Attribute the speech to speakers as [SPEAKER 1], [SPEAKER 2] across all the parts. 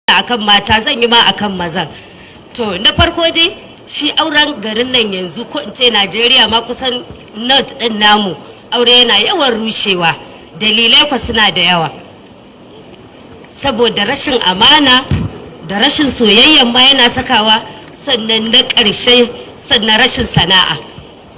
[SPEAKER 1] Akan mata zan yi ma, akan mazan. To, na farko dai, shi auren garin nan yanzu, ko in ce Najeriya ma, kusan north din namu, aure yana yawan rushewa. Dalilai kwa suna da yawa, saboda rashin amana da rashin soyayyan ma yana sakawa. Sannan na ƙarshe, sannan rashin sana'a.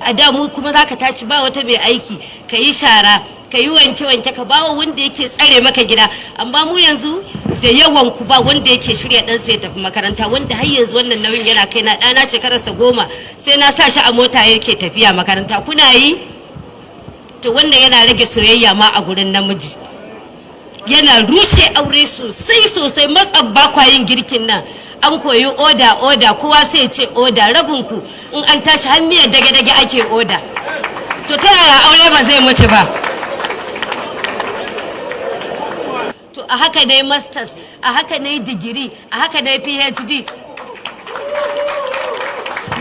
[SPEAKER 1] A da mu kuma za ka tashi, ba wata mai aiki, ka yi shara, ka yi wanke-wanke, ka bawa wanda yake tsare maka gida. Amma mu yanzu da yawan ku ba wanda yake shirya ɗansa ya tafi makaranta, wanda har yanzu wannan nauyin yana kai na. Ɗana shekararsa 10, sai na sa shi a mota yake tafiya makaranta. Kuna yi? To, wannan yana rage soyayya ma a gurin namiji, yana rushe aure sosai sosai. Matsab ba kwa yin girkin nan, an koyi oda oda, kowa sai ce oda. Rabin ku in an tashi har miyar dage dage ake oda. To, ta yaya aure ba zai mutu ba? To, a haka ne masters, a haka ne digiri, a haka ne PhD,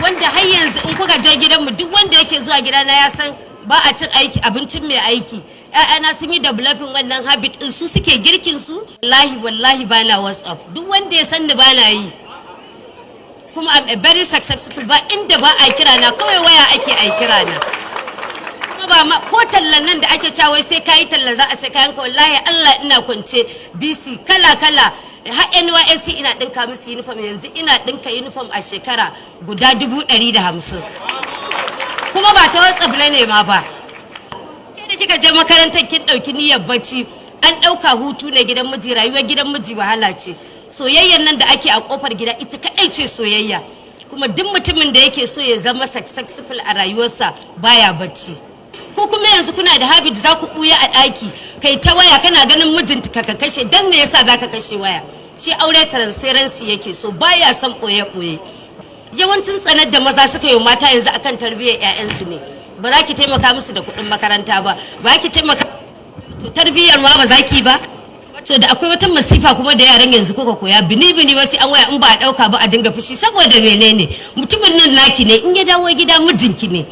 [SPEAKER 1] wanda har yanzu in kuka je gidanmu, duk wanda yake zuwa gidana ya san ba a cin aiki abincin mai aiki. ‘Ya'yana sun yi developing wannan habit din, su suke girkin su. Wallahi, wallahi bana WhatsApp. Duk wanda ya san ni, bana yi. Kuma I'm a very successful, ba inda ba a kira na, kawai waya ake a kira na. Kuma ba ma ko tallan nan da ake cewa wai sai kayi talla za a sai kayan ka, wallahi Allah ina kwance BC kala kala, har NYSC ina dinka musu uniform. Yanzu ina dinka uniform a shekara guda 150,000, kuma ba ta WhatsApp ne ma ba. Ke da kika je makarantar, kin ɗauki niyyar bacci, an ɗauka hutu ne gidan miji. Rayuwar gidan miji wahala ce. Soyayyan nan da ake a kofar gida, ita kaɗai ce soyayya. Kuma duk mutumin da yake so ya zama successful a rayuwarsa baya bacci. Ko kuma yanzu kuna da habit, za ku ɓuya a ɗaki, kai ta waya, kana ganin mijinta ka kashe. Dan me yasa za ka kashe waya? Shi aure transparency yake so, baya son ɓoye-ɓoye. Yawancin tsanar da maza suka yi mata yanzu akan tarbiyyar 'ya'yansu ne. Ba za ki taimaka musu da kuɗin makaranta ba, ba ki taimaka, to tarbiyyar ma ba za ki ba. So da akwai wata masifa kuma da yaran yanzu kuka koya, bini bini wasu an waya, in ba a ɗauka ba a dinga fushi. Saboda menene? Mutumin nan naki ne, in ya dawo gida mijinki ne.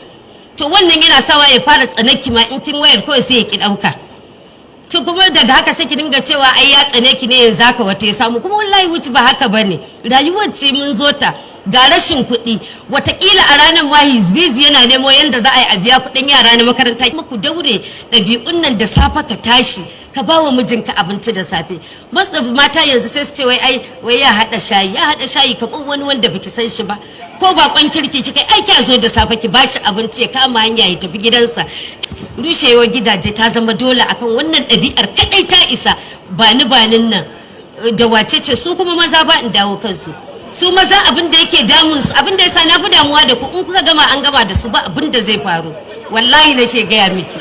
[SPEAKER 1] To, wannan yana sawa ya fara tsanaki ma. In kin wayar kawai sai ya ki ɗauka. To, kuma daga haka sai ki dinga cewa ai ya tsane ki ne, yanzu haka wata ya samu. Kuma wallahi wuce ba haka bane, rayuwar ce mun zo ta ga rashin kuɗi. Watakila a ranar ma he's busy, yana nemo yanda za a yi a biya kuɗin yara na makaranta. Kuma ku daure ɗabi'un nan da safe ka tashi ka ba wa mijinka abinci da safe. Masu mata yanzu sai su ce wai ai wai ya haɗa shayi, ya haɗa shayi kamar wani wanda baki san shi ba, ko bakon kirki kika ai kya zo da safe ki bashi abinci, ya kama hanya ya tafi gidansa. Rushewar gidaje ta zama dole akan wannan ɗabi'ar kaɗai ta isa. Bani banin nan da wace ce. Su kuma maza, ba in dawo kansu, su maza abin da yake damun su, abin da yasa na fi damuwa da ku, in kuka gama an gama da su, ba abin da zai faru. Wallahi nake gaya miki,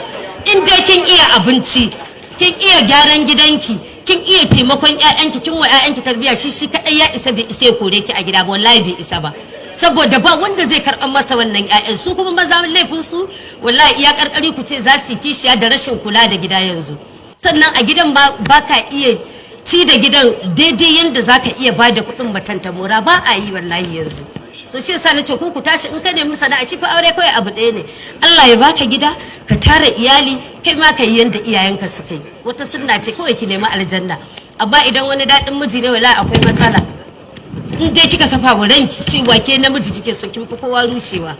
[SPEAKER 1] in dai kin iya abinci, kin iya gyaran gidanki, kin iya taimakon ƴaƴanki, kin wa ƴaƴanki tarbiyya, shi shi kadai ya isa. Bai isa ya kore ki a gida ba, wallahi bai isa ba, saboda ba wanda zai karɓar masa wannan ƴaƴan. Su kuma maza laifin su, wallahi iya karkari ku ce za su yi kishiya da rashin kula da gida yanzu. Sannan a gidan ma baka iya ci da gidan daidai yanda zaka iya ba da kuɗin macen ta mora, ba a yi wallahi yanzu. So shi yasa nace ku tashi, in ka nemi sana'a. Shi fa aure kawai abu ɗaya ne: Allah ya baka gida, ka tara iyali, kai ma ka yi yanda iyayenka suka yi. Wata sunna ce kawai ki nemi aljanna. Amma idan wani daɗin miji ne, wallahi akwai matsala. In dai kika kafa wa ranki cewa ke namiji kike so, kin fi kowa rushewa.